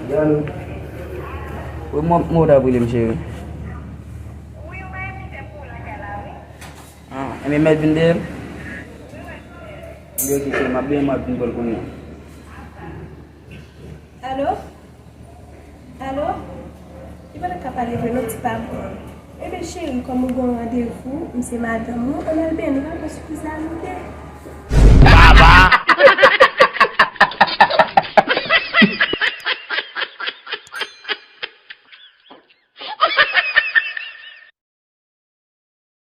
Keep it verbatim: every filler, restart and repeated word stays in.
Wi, mwen, mwen ta pwile m, cheri. Ah, enben mèt vin dèyè m. Enben, ok, cheri, m ap benyen, m ap vin pran l kounye a. Alo? Alo? Li pa t ka pale vre non, ti pa bon. Enben, cheri, kòm ou gen yon randevou, m se madanm ou, ann al benyen, nou pa pran sipriz la, nou de.